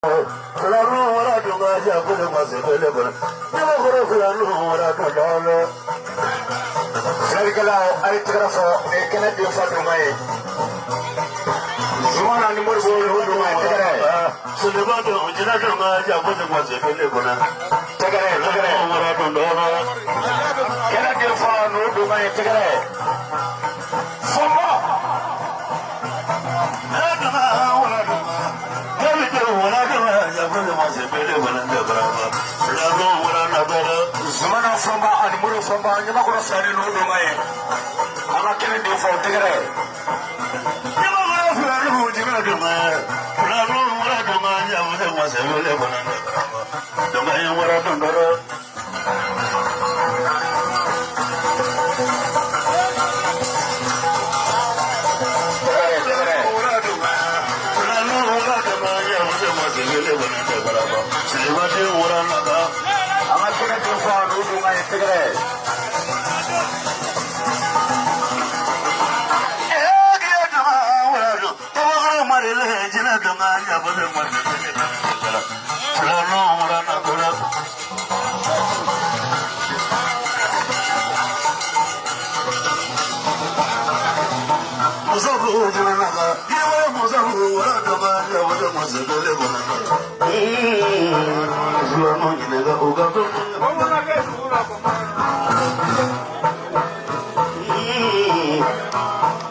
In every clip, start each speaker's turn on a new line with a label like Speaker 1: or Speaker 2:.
Speaker 1: Filanu wara dunga jakule masebele bolo. Ɲamakɔrɔ filanu wara dunga.
Speaker 2: Filɛlikɛlaw, a ye tɛgɛrɛ fɔ nin ye kɛnɛ den fa dunga ye. Zumana ni Moribo n'o dunga ye, tɛgɛrɛ.
Speaker 1: Seliba dun jina dunga jakule masebele bolo.
Speaker 2: Tɛgɛrɛ, tɛgɛrɛ.
Speaker 1: Wara dunga.
Speaker 2: Kɛnɛ den fa n'o dunga ye, tɛgɛrɛ. Fɔlɔ.
Speaker 1: Dunga wara dunga. Gabi dun wara dunga jakule masebele bolo. Filanu wara nabara.
Speaker 2: Zumana Fɔnba ani Moribo Fɔnba, Ɲamakɔrɔ filani n'o dunga ye. An ka kɛnɛ den fa, tɛgɛrɛ.
Speaker 1: Ɲamakɔrɔ filanu jina dunga. Filanu wara dunga jakule masebele bolo. Dunga wara dunga.
Speaker 2: Tɛgɛrɛ, tɛgɛrɛ. An ka kɛnɛ den fa n'o dunga ye, tɛgɛrɛ.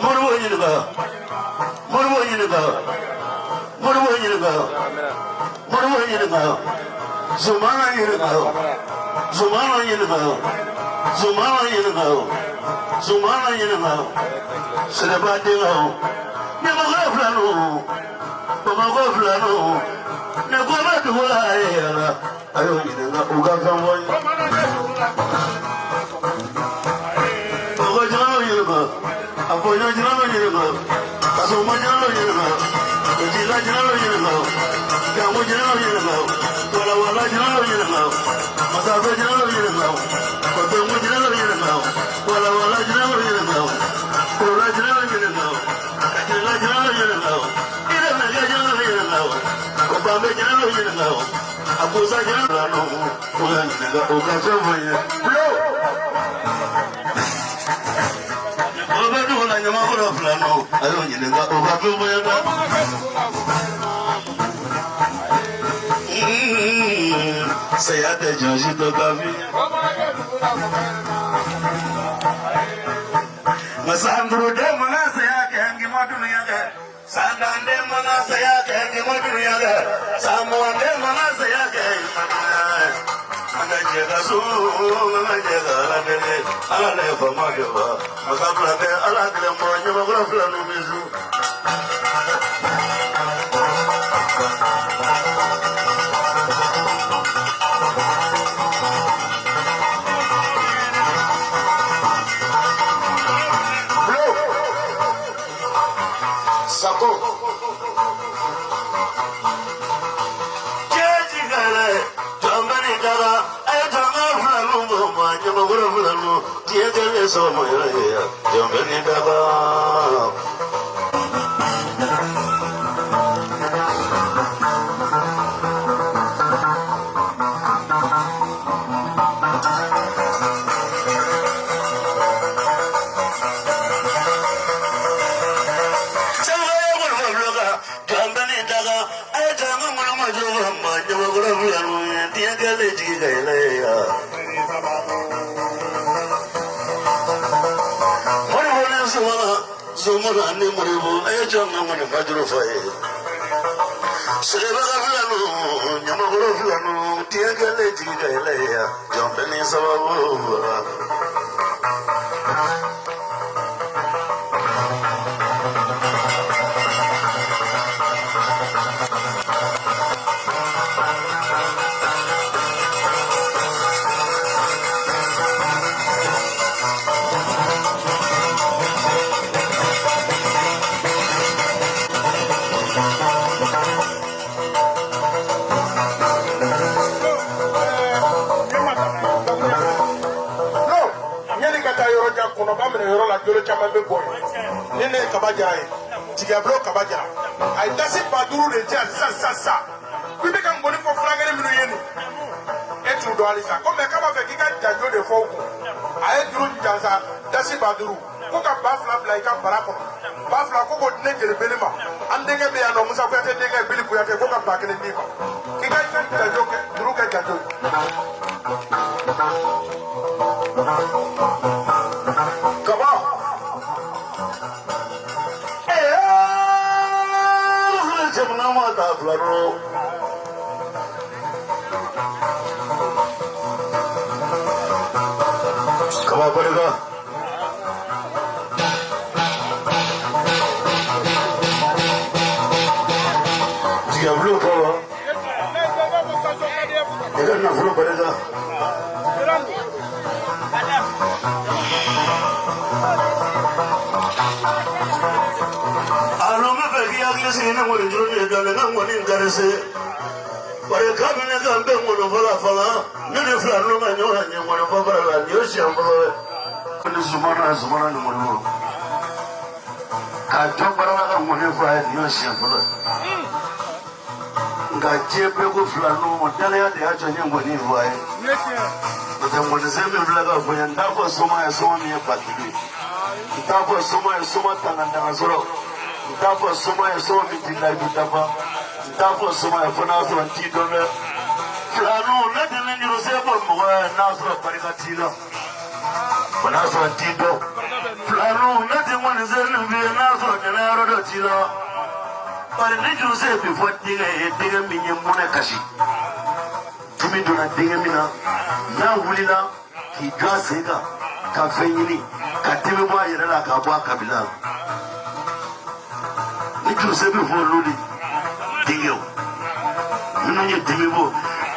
Speaker 1: Moribo ɲininka, Moribo ɲininka, Moribo ɲininka, Moribo ɲininka, Zumana ɲininka, Zumana ɲininka, Zumana ɲininka, Zumana ɲininka, Sɛnɛba denkɛ, Ɲamakala filanu, Bamakɔ filanu, ne ko bɛ dugu la ye ala, a y'o ɲininka u ka fɛn fɔ n ye. Mɔgɔ jɛnɛw ɲininka, a fɔ jɛnɛw ɲininka, kasɔrɔ jɛnɛw ɲininka, jila jɛnɛw ɲininka, jango jɛnɛw ɲininka, walawala jɛnɛw ɲininka, masafɛ jɛnɛw ɲininka, kɔtɔngo jɛnɛw ɲininka, walawala jɛnɛw ɲininka, korola jɛnɛw ɲininka, kajirila jɛnɛw ɲininka, irɛmɛkɛ jɛnɛw ɲininka, kɔbanbɛ jɛnɛw ɲininka, a kusa jɛnɛw o y'a ɲininka o ka fɛn fɔ n ye. O bɛ dugu la ɲamakɔrɔ filanu, a y'o ɲininka o ka fɛn fɔ n ye dɛ. Saya tɛ jɔn si to ka fi. Nka san duuru den mana saya kɛ n ma dunuya kɛ. San tan den mana saya kɛ n ma dunuya kɛ. San 20 den mana saya kɛ n ma dunuya kɛ. An ka jɛ ka so, an ka jɛ ka Ala deli, Ala le ye faama de wa. Masa fila tɛ Ala kelen bɔ, ɲamakɔrɔ filanu bɛ su.
Speaker 2: Bulo. Sako.
Speaker 1: Cɛji kɛlɛ, jɔnbɛni daga, a ye jɔnkɛ filanu bɔ ma, ɲamakɔrɔ filanu, diɲɛ kɛlen sɔgɔma yɛrɛ ye, jɔnbɛni daga. Jɔnbɛni daga, a ye jɔnkɛ ŋɔnɔmɔjɔ ma, ɲamakɔrɔ filanu, diɲɛ kɛlen jigi ka yɛlɛ ya. Moribo ni Sumana, Sumana ni Moribo, a ye jɔnkɛ ŋɔnɔmɔjɔ fɔ ye. Sɛnɛbaga filanu, ɲamakɔrɔ filanu, diɲɛ kɛlen jigi ka yɛlɛ ya. Jɔnbɛni sababu la.
Speaker 3: Yanni ka taa yɔrɔ jan, kɔnɔba minɛ yɔrɔ la, jolo caman bɛ bɔ yen. Ni ne ye Kaba Jara ye, Tigabilo Kaba Jara, a ye dasi 5000 de di yan sisan sisan sisan ko i ŋɔni fɔ furakɛli minnu ye nin e t'u dɔn halisa ko mɛ k'a b'a fɛ k'i ka janjo de fɔ u kun a ye juru jansa dasi 5000 ko ka 2000 bila i ka bara kɔnɔ 2000 ko k'o di ne jeli beli ma an denkɛ bɛ yan nɔ Musa Kuyate denkɛ Bili Kuyate ko ka 1000 d'i ma k'i ka janjo kɛ juru kɛ janjo ye.
Speaker 1: Kaba. Jamana ma ta fila dɔrɔn. Kaba barika. Jigiya kaba. I ka nafolo barika. Alo n bɛ fɛ k'i hakili sigi ne ŋɔni juru ni da ne ka ŋɔni karese. Bari kabini ka n bɛ ŋɔni fɔla fɔlɔ ne ni fila ninnu ka ɲɔgɔn ɲɛ ŋɔni fɔ bara la nin y'o siɲɛ fɔlɔ ye. Ni sumana sumana ni ŋɔni fɔ. K'a jɔ bara la ka ŋɔni fɔ a ye nin y'o siɲɛ fɔlɔ ye. Nka diɲɛ bɛɛ ko fila ninnu ma danaya de y'a jɔ n ye ŋɔni fɔ a ye. N'o tɛ ŋɔnisen min filɛ ka bonya n t'a fɔ soma ye soma min ye 1000 ye. N t'a fɔ soma ye soma tanga sɔrɔ. N t'a fɔ soma ye soma min ti layidu dafa. N t'a fɔ soma ye fo n'a sɔrɔ n t'i dɔn dɛ. Filaninw ne tɛ ne juruse bɔ mɔgɔ ye n'a sɔrɔ barika t'i la. Fo n'a sɔrɔ n t'i dɔn. Filaninw ne tɛ ŋɔnisen nin f'i ye n'a sɔrɔ dɛnɛ yɔrɔ dɔ t'i la. Bari ni juruse bɛ fɔ denkɛ ye denkɛ min ye mɔnɛ kasi. Dimi donna denkɛ min na n'a wulila k'i jɔ a sen kan ka fɛn ɲini ka dimi bɔ a yɛrɛ la k'a bɔ a kabila la. Ni juruse bɛ fɔ olu de denkɛw minnu ye dimi bɔ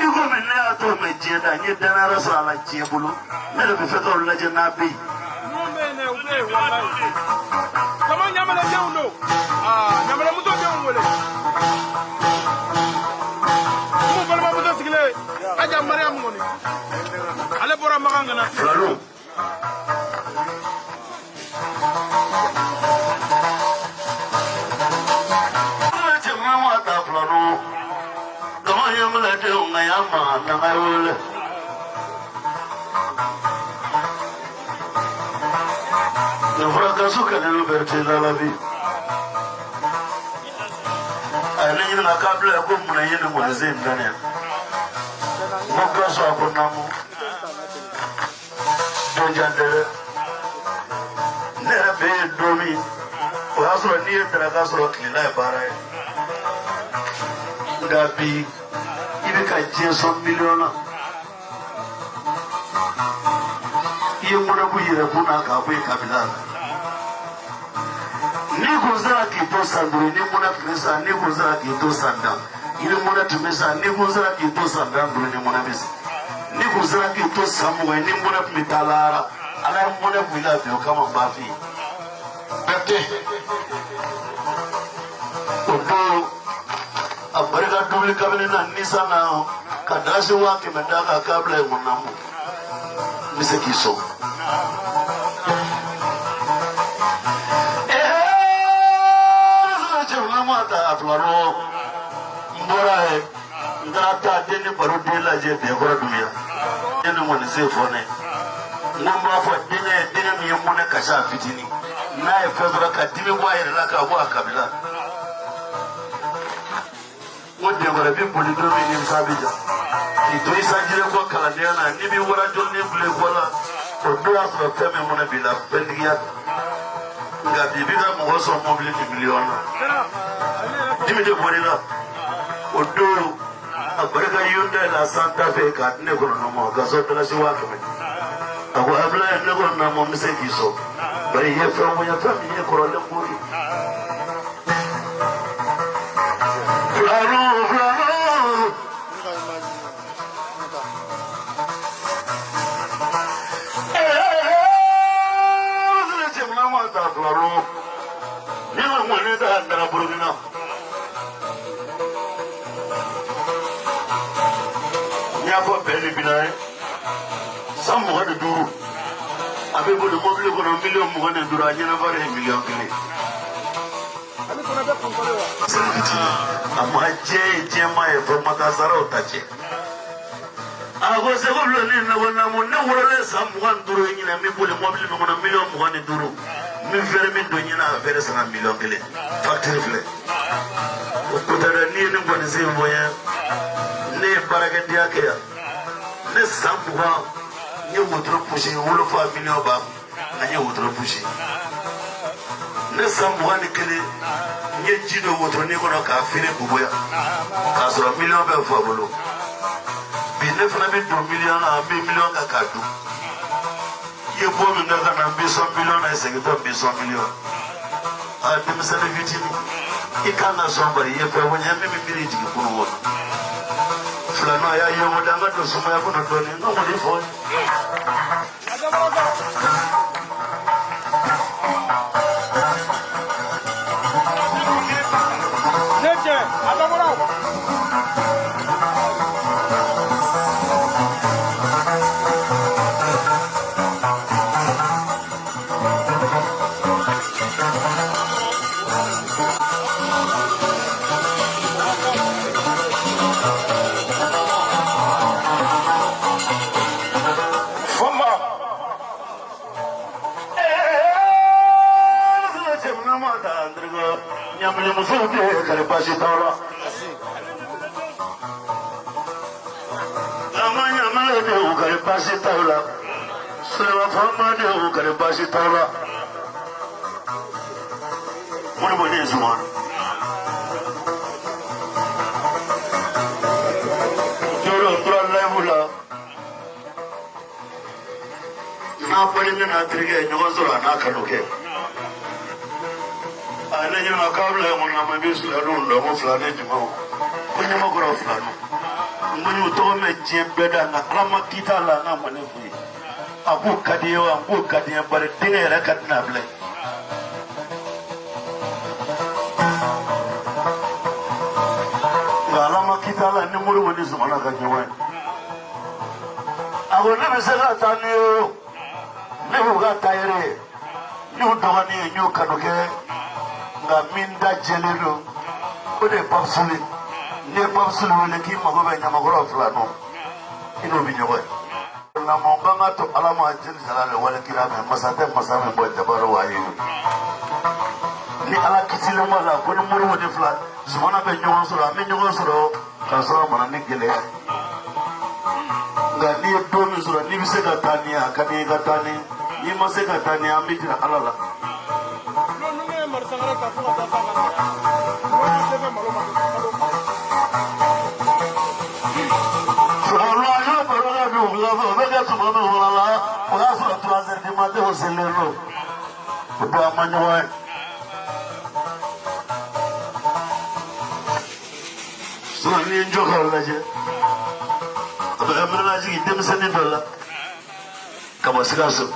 Speaker 1: i komi ne y'a tɔgɔ mɛn diɲɛ da n ye danaya sɔrɔ a la diɲɛ bolo ne de bɛ fɛ k'aw lajɛ n'a bɛ yen.
Speaker 4: Kama ɲamana denw don ɲamanamuso denw wele umu balimamuso sigilen Aja Mariam kɔni ale bɔra Makan ka na.
Speaker 1: Filaninw. Nin fɔra Gasu Kalilu Berete la bi. A ye ne ɲininka k'a bila ko munna i ye nin ŋɔnisen in bila ne yan. N ko Gasu a ko naamu. Don jan tɛ dɛ. Ne yɛrɛ bɛ yen don min o y'a sɔrɔ n'i ye daraka sɔrɔ tilela ye baara ye. Nka bi i bɛ ka diɲɛ sɔn miliyɔn na. I ye mɔnɛ bɔ i yɛrɛ kun na k'a bɔ i kabila la. N'i kun sera k'i to san 5 ni mɔnɛ tun bɛ sa, n'i kun sera k'i to san 10 i ni mɔnɛ tun bɛ sa, n'i kun sera k'i to san 15 ni mɔnɛ bɛ sa, n'i kun sera k'i to san 20 ni mɔnɛ tun bɛ taa lahara. Ala ye mɔnɛ bɔ i la bi o kama n b'a f'i ye. Bɛɛ tɛ. O don a barika dumuni kabini na nisan na ka dasi 100,000 d'a kan k'a bila yen ko naamu. N bɛ se k'i sɔn. N bɔra yen n taara taa den ni baro den lajɛ Bɛnkɔrɔ Dunbiya. Ne ni ŋɔnisen fɔ ne. N ko n b'a fɔ denkɛ ye denkɛ min ye mɔnɛ kasi a fitinin n'a ye fɛn sɔrɔ ka dimi bɔ a yɛrɛ la k'a bɔ a kabila. N ko Denkɔrɔ bɛ boli don min ni sa bɛ ja k'i to Isa Jire kɔ kalandenya na n'i bɛ wara jɔlen bila kɔ la o don y'a sɔrɔ fɛn min mɔnɛ b'i la fɛntigiya tɛ. Nka bi i bɛ ka mɔgɔ sɔrɔ mɔbili ni miliyɔn na. Dimi de bɔr'i la. O don a barika Hyundai la Santa Fe k'a di ne kɔnɔ ma ka sɔrɔ dalasi 100,000. A ko Abulaye ne kɔnɔ na ma n bɛ se k'i sɔn. Bari i ye fɛn bonya fɛn min ye kɔrɔlen ko ye. Filaninw filaninw. Ne ka ŋɔni ta n taara Burukina. N y'a fɔ bɛɛ ni bina ye san 25 a bɛ boli mɔbili kɔnɔ miliyɔn 25 a ɲɛnafa de ye miliyɔn 1. A ma jɛ ye jɛman ye fo makasaraw ta cɛ. A ko Segu bulon ne ko naamu, ne wololen san 25 ye ɲinɛ, n bɛ boli mɔbili min kɔnɔ miliyɔn 25, n bɛ fɛrɛ min don ɲinɛ, a fɛrɛ sanna miliyɔn 1, facture filɛ. O ko tɛ dɛ, n'i ye ne kɔni sen fɔ n ye, ne ye baarakɛdenya kɛ yan, ne san 20, n ye wotoro pusi, n wolofa miliyɔn b'a kun, nka n ye wotoro pusi. Ne san 21, n ye ji don wotoronin kɔnɔ k'a feere Bobo yan, k'a sɔrɔ miliyɔn bɛ fa bolo. Bi ne fana bɛ don miliyɔn na, n bɛ miliyɔn kan k'a dun. I ye bɔ min kɛ ka na, n bɛ sɔn miliyɔn na, i segintɔ n bɛ sɔn miliyɔn. A denmisɛnnin fitinin, i kan ka sɔn, bari i ye fɛn fɔ n ye min bɛ miiri jigin kunun kɔnɔ. Filanan a y'a yɔngɔ da, an ka don sumaya kɔnɔ dɔɔnin, n ka kɔni fɔ.
Speaker 4: Ne cɛ, a dɔgɔra.
Speaker 2: Fama.
Speaker 1: Ɲamilimusow tɛ kari baasi t'aw la. An ka ɲamilidenw kari baasi t'aw la. Sulema famadenw kari baasi t'aw la. Moribo ne ye suma. Jɔrɔ tora layifu la. N'a badenkɛ n'a terikɛ ye ɲɔgɔn sɔrɔ, a n'a kanu kɛ. A ne ɲininka k'a bila yen kɔnɔ, ma bɛ filaninw dɔn, ko filanin jumɛnw? Ko ɲamakɔrɔ filaninw. N ko n y'u tɔgɔ mɛn diɲɛ bɛɛ da, nka Ala ma kita la n'a ma ne f'u ye. A k'u ka di ye wa? N k'u ka di n ye, bari denkɛ yɛrɛ ka di n'a bila ye. Nka Ala ma kita la ni Moribo ni Zumana ka ɲɔgɔn ye. A ko ne bɛ se ka taa ni ye o, ne y'u ka tayɛrɛ ye, n y'u dɔgɔnin ye, n y'u kanu kɛ, nka min da jɛlen don, o de ye Papusuli. N'i ye Papusuli wele k'i mago bɛ ɲamakɔrɔ fila nɔ, i n'o bɛ ɲɔgɔn ye. Lamɔ kan ka to Ala ma jeli jala le wale kira mɛ masa tɛ masa min bɔ jabaro wa ye. Ni Ala kitilen b'a la ko ni Moribo ni fila Zumana bɛ ɲɔgɔn sɔrɔ, an bɛ ɲɔgɔn sɔrɔ k'a sɔrɔ a ma na ni gɛlɛya. Nka n'i ye don min sɔrɔ, n'i bɛ se ka taa ni ye, a ka di i ka taa ni, n'i ma se ka taa ni ye, an bɛ jira Ala la.
Speaker 4: Ninnu ye marisangara ta fo ka taa s'a ka saya ma. N'o tɛ malo ma kalo ma.
Speaker 1: Filaw y'o baro kɛ dugu fɛ, o bɛ kɛ tuma min fana la, o y'a sɔrɔ 3 heures du matin o selen don. O don an ma ɲɔgɔn ye. Sisan n'i ye n jɔ k'a lajɛ, a bɛ ka miirina jigin denmisɛnnin dɔ la ka bɔ Sikaso,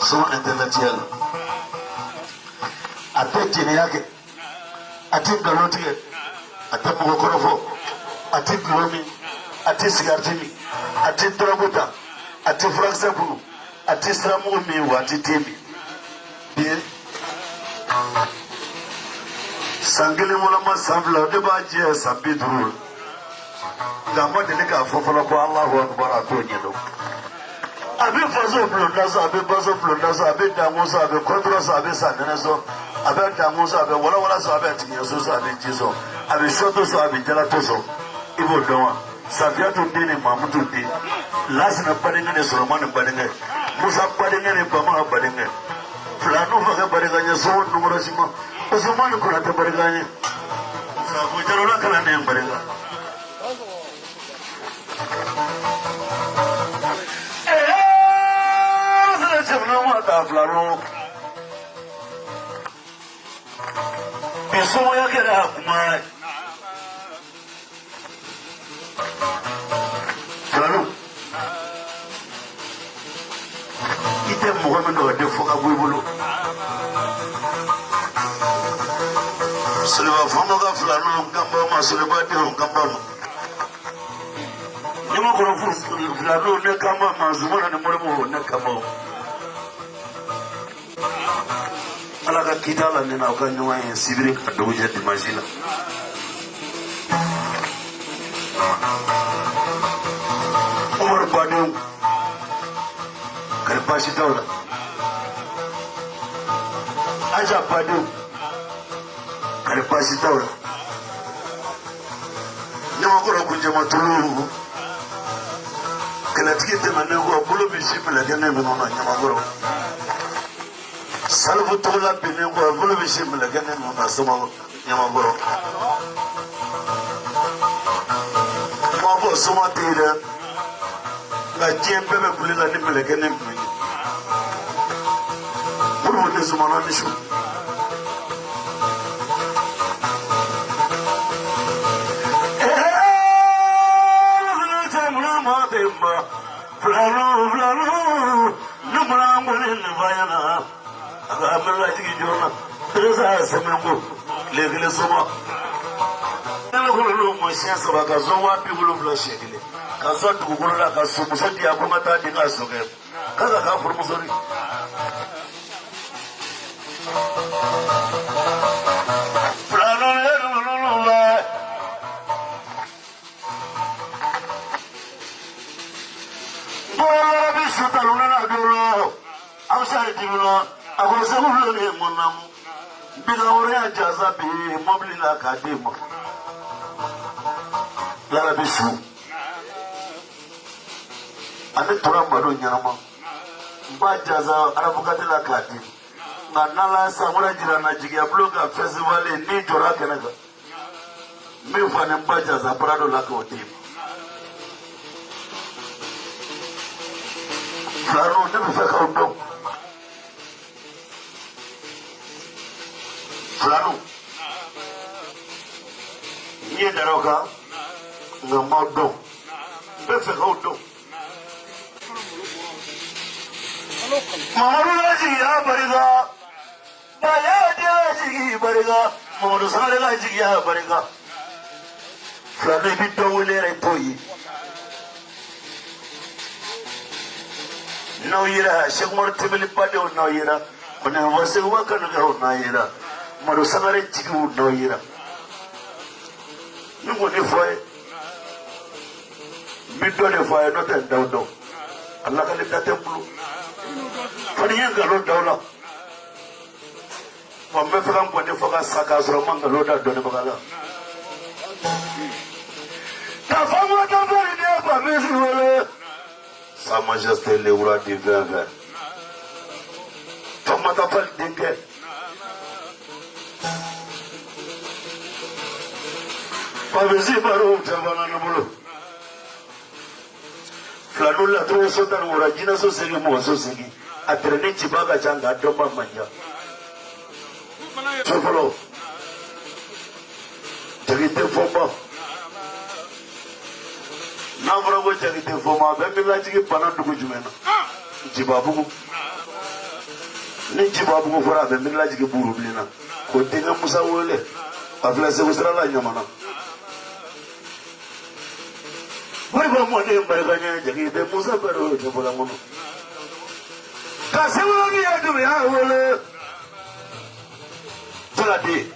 Speaker 1: son intellectuel. A tɛ jɛnɛya kɛ, a tɛ nkalon tigɛ, a tɛ mɔgɔ kɔrɔfɔ, a tɛ dulɔ min, a tɛ sigariti min, a tɛ dɔrɔgu ta, a tɛ furakisɛ kunu, a tɛ siramugu min, wa a tɛ te min. Bi san kelen walama san 2, o de b'a jɛ san 50, nka a ma deli k'a fɔ fɔlɔ ko Alahu akubar, a t'o ɲɛdɔn. A bɛ faso bulonda sɔn, a bɛ baso bulonda sɔn, a bɛ danko sɔn, a bɛ kɔntɔrɔ sɔn, a bɛ sanɛnɛ sɔn, a bɛ danko sɔn, a bɛ walawala sɔn, a bɛ tigiɲɛso sɔn, a bɛ ji sɔn, a bɛ sɔto sɔn, a bɛ jalato sɔn. I b'o dɔn wa? Safiyatu den ni Mamutu den, Lasina badenkɛ ni Sɔrɔma ni badenkɛ, Musa badenkɛ ni Bama badenkɛ, Filanu fakɛ barika ɲɛ, sogo nunkɔrɔ sima, Usumani Konatɛ barika ɲɛ, Safo Jalola kalanden barika. Ee, cɛminɛ ma taa filanu. Bi somaya kɛra a kuma ye. Filanu, i tɛ mɔgɔ min dɔn, o tɛ fɔ ka bɔ i bolo. Seliba faama ka filanu kan b'aw ma, Seliba denw kan b'aw ma. Ɲamakɔrɔ filanu ne kan b'aw ma, Zumana ni Moribo ne kan b'aw ma. Ala ka kita la ne n'aw ka ɲɔgɔn ye sibiri ka dugu jɛ dimanche la. Umaru badenw kari baasi t'aw la. Aja badenw kari baasi t'aw la. Ɲamakɔrɔ kunjɛma tulu kɛlɛtigi tɛmɛnen kɔ bolo bɛ si mɛlɛkɛ ne minnu na ɲamakɔrɔ. Salifu togola binnen kɔ bolo bɛ si mɛlɛkɛ ne minnu na soma ɲamakɔrɔ. M'a fɔ soma tɛ yen dɛ, nka diɲɛ bɛɛ bɛ kule la ni mɛlɛkɛ ne minnu ye. Moribo tɛ sumana ni su. Fulanu fulanu ne bɔra an kɔni nin fa ɲɛna a ka amilajigi joona teresa sɛmɛnko tile kelen soma ne bɛ kɔlɔlɔ ma siɲɛ saba ka zɔn 70,000 siɲɛ kelen ka zɔn dugukolo la ka somuso di yan ko n ka taa di n ka sokɛ k'a ka k'a furumuso de. Fulanu ne ninnu bɛ. Bɔlɔ bi sutalu nana dolo awsari dimina a ko segu filɛ nin mun na biga wɛrɛ y'a jasa bi mɔbili la k'a di ma larabi su ani tora mado ɲɛnama n b'a jasa arabukati la k'a di nka n'ala san wɛrɛ jira n na jigiya bulon ka festival n'i jɔra kɛnɛ kan min fa ni n ba jasa parado la k'o di ma filaninw ne bɛ fɛ k'aw dɔn filaninw n ye dara aw kan nka n m'aw dɔn n bɛ fɛ k'aw dɔn Mamadu ka jigiya barika Baya den jigi barika Mamadu Sangare ka jigiya barika filanin i bɛ dɔ wele yɛrɛ i t'o ye n'aw yera Sɛki Umaru Tɛnbeli badenw n'aw yera Kɔnɛfɔ Seguba kanukɛw n'aw yera Mamadu Sangare jigiw n'aw yera ni kɔni fɔ ye n bɛ dɔ de fɔ a ye n'o tɛ n t'aw dɔn a lakali da tɛ n bolo fo ni n ye nkalon da aw la wa n bɛ fɛ ka n kɔni fɔ ka sa k'a sɔrɔ n ma nkalon da dɔnnibaga la. Ka fɔ n ko dɔnfɛn de ye Papisi wele. Sa Majesté le roi du 2020. Famata Fali denkɛ. Papisi baro caman ne bolo. Filaninw laturu so 16 jinɛ so segin mɔgɔ so segin a tɛrɛni ciba ka ca nka a dɔnba man ca. So fɔlɔ Jakite Fɔnba n'a fɔra ko Jakite Fɔnba a bɛ miirilajigin bana dugu jumɛn na Jibabugu ni Jibabugu fɔra a bɛ miirilajigin Burubilen na k'o denkɛ Musa wele a filɛ Segu sira la Ɲamana. Moribo mɔden barika ɲɛ Jakite Musa baro cɛbɔla kɔnɔ ka segu ni ye duguya wele jaladen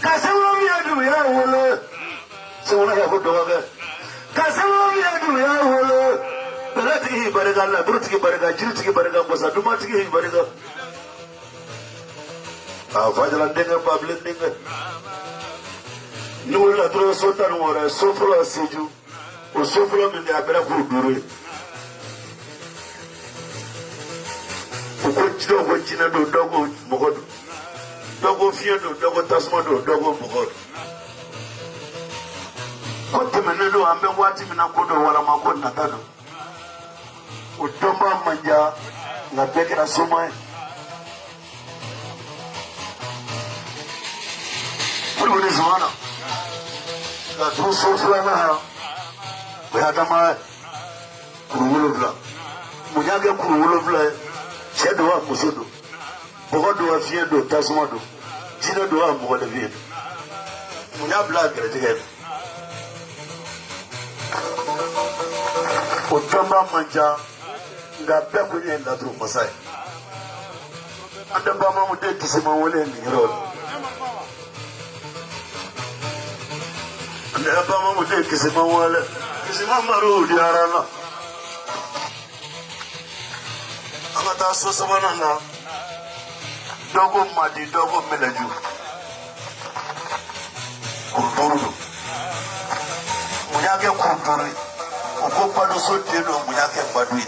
Speaker 1: ka segu ni ye duguya wele segu na ko dɔgɔkɛ ka segu ni ye duguya wele bɛlɛtigi barika laburutigi barika jiritigi barika gwasadumatigi barika a fajala denkɛ babilen denkɛ ni wulila dɔrɔn so 16 so fɔlɔ seju o so fɔlɔ min kɛ a bɛra kuru duuru ye u ko dɔw ko jinɛ don dɔw ko mɔgɔ don dɔw ko fiɲɛ don dɔw ko tasuma don dɔw ko mɔgɔ don ko tɛmɛnen don an bɛ waati min na ko dɔ walama ko nata don o dɔnbaa man ca nka bɛɛ kɛra soma ye Moribo ni Zumana ka turu so filanan o ye Adama ye kuru wolonwula mun y'a kɛ kuru wolonwula ye cɛ don wa muso don bɔgɔ don wa fiɲɛ don tasuma don jinɛ don wa mɔgɔninfin don mun y'a bila a gɛrɛjɛgɛ ye o dɔnbaa man ca nka bɛɛ ko ye laturu masa ye. An tɛ bamanan den kisima wele nin yɔrɔ la. An tɛ bamanan den kisima wele. Kisima baro diyara n na. An ka taa so sabanan na. Dɔ ko Madi, dɔ ko Mɛlɛju. Kuru duuru don. Mun y'a kɛ kuru duuru ye? U ko Baduso den don, mun y'a kɛ Badu ye?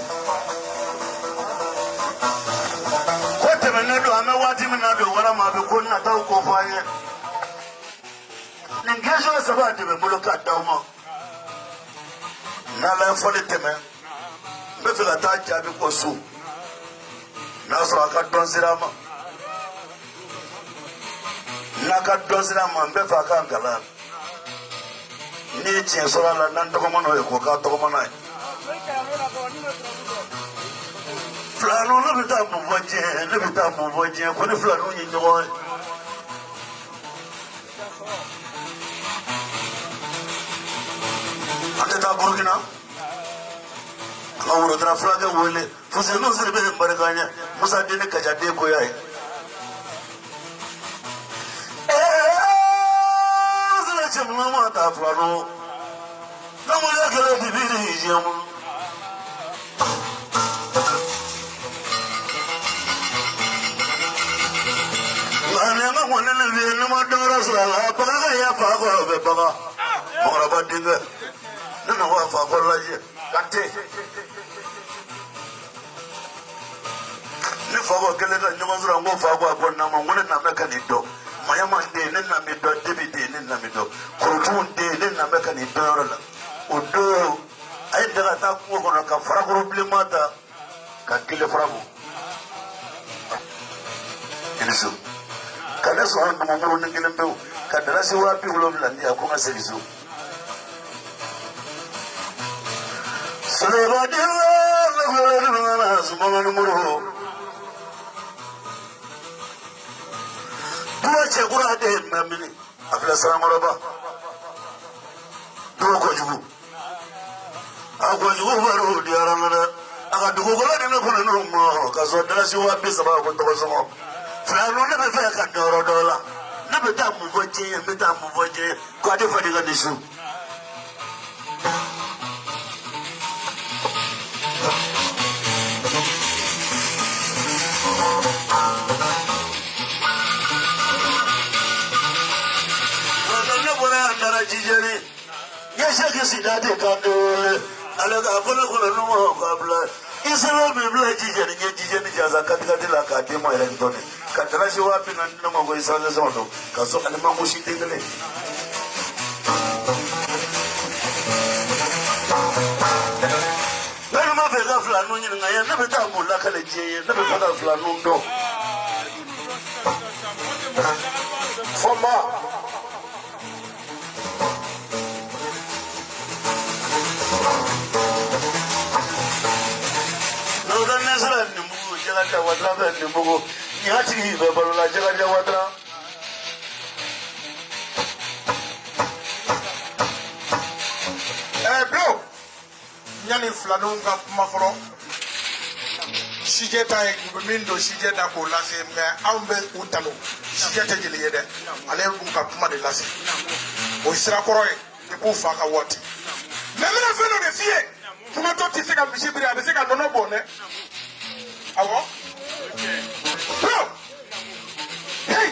Speaker 1: Ko tɛmɛnen don, an bɛ waati min na don walama a bɛ ko nataw kofɔ an ye. Nin question saba de bɛ n bolo k'a d'aw ma. N'Ala ye fɔli tɛmɛ, n bɛ fɛ ka taa jaabi kɔ so. N'a sɔrɔ a ka dɔn sera a ma. N'a ka dɔn sera a ma, n bɛ fɛ a ka n kalan. N'i ye tiɲɛ sɔrɔ a la, n'an tɔgɔma n'o ye, k'o k'a tɔgɔma n'a ye. Filaniw, ne bɛ taa mun fɔ diɲɛ? Ne bɛ taa mun fɔ diɲɛ? Ko ni filaniw ye ɲɔgɔn ye. An tɛ taa Burukina, an ka worotara fulakɛ wele Fusenu Siribe barika ɲɛ Musa den ni Kajaden koya ye. Sira cɛmuna ma taa filanu namaya kɛlɛ bibiri jɛmu. Nka ne ma kɔni ne bɛ ne ma dɔwɛrɛ sɔrɔ a la bagan ka ya fa kɔrɔ bɛ bagan mɔgɔkɔrɔba denkɛ ne na wa fa kɔrɔ lajɛ Kante. Ne fa ko kelen ka ɲɔgɔn sɔrɔ, n ko fa ko a ko na ma, n ko ne na bɛ ka nin dɔn. Mayama den, ne na min dɔn. Debi den, ne na min dɔn. Korotumu den, ne na bɛ ka nin dɔn yɔrɔ la. O don a ye daga taa kungo kɔnɔ ka farakuru bilenman ta ka kelen fara bɔ so ka ne sɔrɔ numukuru ni kelen pewu ka dalasi 70,000 di yan ko n ka segin so. Duwa cɛkura de ye mɛmini a filɛ sarankɔrɔba duwa kojugu a kojugu baro diyara n na dɛ. A ka dugukolo di ne kɔnɔ n'o ma ka sɔrɔ dalasi 30,000 ko tɔgɔ sɔngɔ filanu. Ne bɛ fɛ ka dɔyɔrɔ dɔ la, ne bɛ taa mun fɔ diɲɛ ye? N bɛ taa mun fɔ diɲɛ ye? Ko a tɛ fadi ka nin su. Ne bɔra yan taara Jijɛni, n ye Sɛki Sidati Kante wele, ale k'a fɔ ne kɔnɔ numu k'a bila i sɛbɛn min bila Jijɛni, n ye Jijɛni jansa katikati la k'a d'i ma yɛrɛ dɔɔni ka dalasi 40,000 di ne ma ko isansi sɔngɔ don ka sɔrɔ ani mangosi den kelen. Ne ma fɛ ka filanu ɲininka ye, ne bɛ taa mun lakale diɲɛ ye? Ne bɛ fɛ ka filanu dɔn.
Speaker 3: Fɔnba.
Speaker 1: N'o tɛ ne sera nin Jakaja Watara bɛ nin bugu nin tigi bɛ balo la Jakaja Watara.
Speaker 3: Ɛɛ Bilo, yanni filaninw ka kuma fɔlɔ, sijɛ ta ye u bɛ min don sijɛ da k'o lase, mɛ anw bɛ u tanu. Sijɛ tɛ jeli ye dɛ, ale b'u ka kuma de lase. O ye sira kɔrɔ ye depuis u fa ka waati. Mɛ n bɛna fɛn dɔ de f'i ye: kumatɔ tɛ se ka misi biri, a bɛ se ka nɔnɔ bɔn dɛ. Awɔ, Bilo, hey,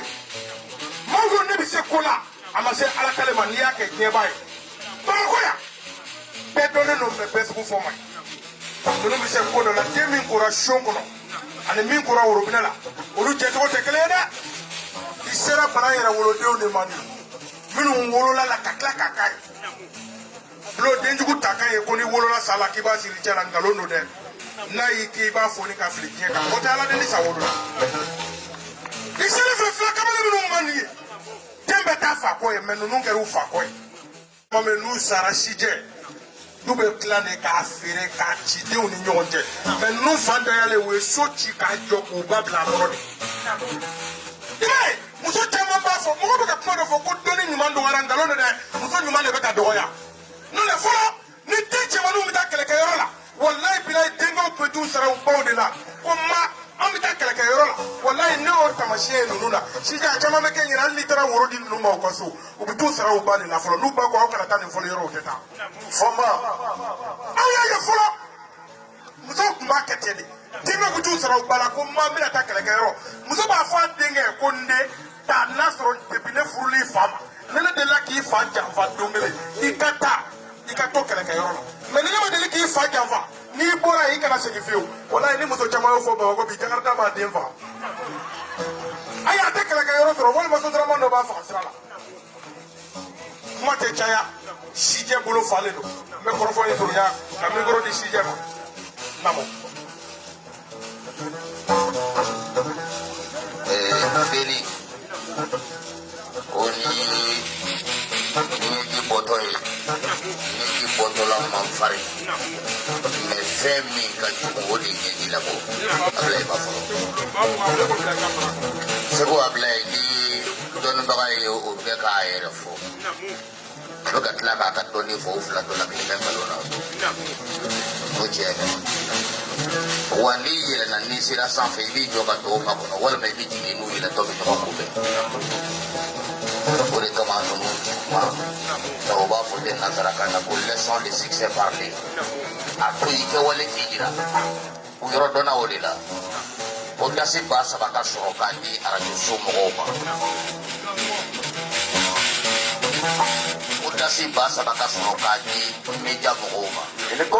Speaker 3: maaw, ne bɛ se ko la, a ma se ala kale ma. N'i y'a kɛ diɲɛ b'a ye. Bamakɔ yan, bɛɛ dɔnnen don, mɛ bɛɛ sugu fɔ man ɲi. Ninnu bɛ se ko dɔ la. Den min kora son kɔnɔ ani min kora worobinɛ la, olu jɛcogo tɛ kelen ye dɛ. I sera bana yɛrɛ wolodenw de ma, nin minnu wolola la ka tila k'a k'a ye. Bulo, denjugu ta kan ye ko n'i wolola sa la k'i b'a siri cɛ la, nkalon don dɛ. N'a y'i k'i b'a foni ka fili diɲɛ kan, o tɛ ala deli sa wolo la. I sera fɛ fila kamalen minnu man nin ye, den bɛ taa fa kɔ ye, mɛ ninnu kɛra u fa kɔ ye. Tuma min n'u sara, sijɛ du bɛ tila de k'a feere k'a ci denw ni ɲɔgɔn cɛ, mɛ ninnu fa dayalen, u ye so ci k'a jɔ k'u ba bila a kɔnɔ de. I b'a ye, muso caman b'a fɔ, mɔgɔ bɛ ka kuma dɔ fɔ ko dɔnni ɲuman dɔgɔyara, nkalon don dɛ. Muso ɲuman de bɛ ka dɔgɔya. N'o tɛ, fɔlɔ ni den cɛmanninw bɛ taa kɛlɛkɛyɔrɔ la, walayi bilayi, denkɛw bɛ t'u sara u baw de la ko ma an bɛ taa. kɛlɛkɛyɔrɔ la. Walayi, ne y'o taamasiyɛn ye ninnu na sisan. A caman bɛ kɛ ɲɛna, hali n'i taara woro di ninnu ma u ka so, u bɛ t'u sara u ba de la fɔlɔ. N'u ba ko aw kana taa nin fɔli yɔrɔ, u tɛ taa.
Speaker 2: Fɔnba.
Speaker 3: Aw y'a ye fɔlɔ, musow tun b'a kɛ ten de. Denkɛ bɛ t'u sara u ba la ko ma n bɛna taa kɛlɛkɛyɔrɔ. Muso b'a fɔ a denkɛ ko n den, taa n'a sɔrɔ depuis ne furuli fa ma, ne ne delila k'i fa janfa don kelen, i ka taa, i ka to kɛlɛkɛyɔrɔ la. Mais ni ne ma deli k'i fa janfa, n'i bɔra yen, i kana segin fiyewu. Walayi, ni muso caman y'o fɔ Bamakɔ bi, Jakarta b'a den faga. Ayi, a tɛ kɛlɛkɛyɔrɔ sɔrɔ, walima sotarama dɔ b'a faga sira la. Kuma tɛ caya, sijɛ bolo falen don. N bɛ kɔrɔfɔ in surunya ka micro di sijɛ ma. Namo.
Speaker 5: Beli o ni ɲɛji bɔtɔ ye, ɲɛji bɔtɔla man farin, mais fɛn min ka jugu, o de ye ɲɛji labɔ. Abilayi b'a fɔlɔ Segu. Abilayi, ni dɔnnibaga ye o bɛ k'a yɛrɛ fɔ, a bɛ ka tila k'a ka dɔnni fɔ, o fila dɔ la kelen bɛ nkalon na, o tiɲɛ tɛ wa. N'i yɛlɛnna, n'i sera sanfɛ, i b'i jɔ ka tɔw makɔnɔ, walima i bɛ jigin, n'u yɛlɛtɔ bɛ ɲɔgɔn kunbɛn. O de kama ninnu ti kuma nka u b'a fɔ ten nansarakan na ko laissons le succès parler. A to i kɛwale k'i jira, u yɔrɔ dɔnna o de la. O dasi 3000 ka sɔrɔ k'a di arajo so mɔgɔw ma, o dasi 3000 ka sɔrɔ k'a di média mɔgɔw ma.
Speaker 2: Ele ko.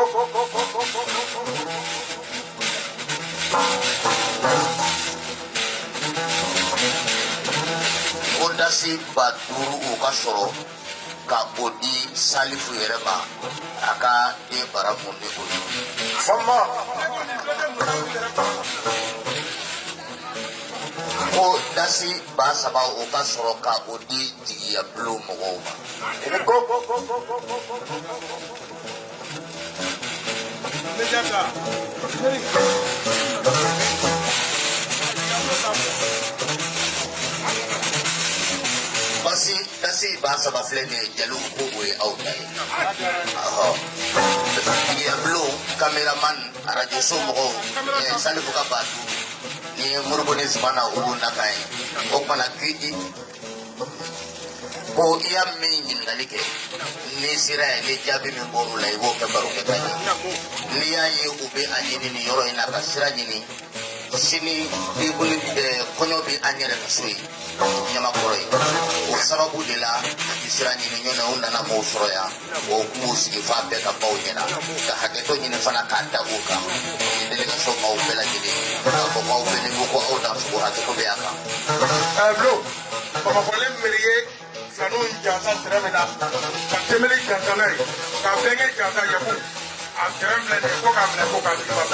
Speaker 5: O dasi 5000, o ka sɔrɔ ka o di Salifu yɛrɛ ma, a ka den bara mun ni o ye.
Speaker 2: Fɔnba.
Speaker 5: Ko dasi 3000, o ka sɔrɔ ka o di jigiya bulon mɔgɔw ma.
Speaker 2: Ele ko.
Speaker 4: Média ta.
Speaker 5: Basi dasi 3000 filɛ nin ye, jeliw ko o ye aw ta ye. Ɔhɔ, jigiya bulon, caméraman, arajo so mɔgɔw, Salifu ka 5000 ni Moribo ni Zumana, olu nakan ye. O kumana k'i ko i y'a min ɲininkali kɛ, n'i sera yen, ni jaabi min bɔr'o la, i b'o kɛ barokɛta ye. N'i y'a ye u bɛ a ɲini nin yɔrɔ in na ka sira ɲini, sini bibuli kɔɲɔ bɛ an yɛrɛ ka so ye Ɲamakɔrɔ ye. O sababu de la i sira ɲini ɲɔnɛ, u nana m'o sɔrɔ yan. O kun b'u sigi f'a bɛɛ ka baw ɲɛna ka hakɛto ɲini fana k'a da o kan. Ni délégation maaw bɛɛ lajɛlen k'a fɔ k'aw bɛɛ ni ko aw dansogo, hakɛto bɛ a kan.
Speaker 3: Bulo bamakɔlen miiri ye filaniw jansa tɛrɛ min na, ka tɛmɛli jansa n'a ye, ka bɛnkɛ jansa yaku, a tɛrɛ filɛ nin ye ko k'a minɛ ko k'a tigi ma.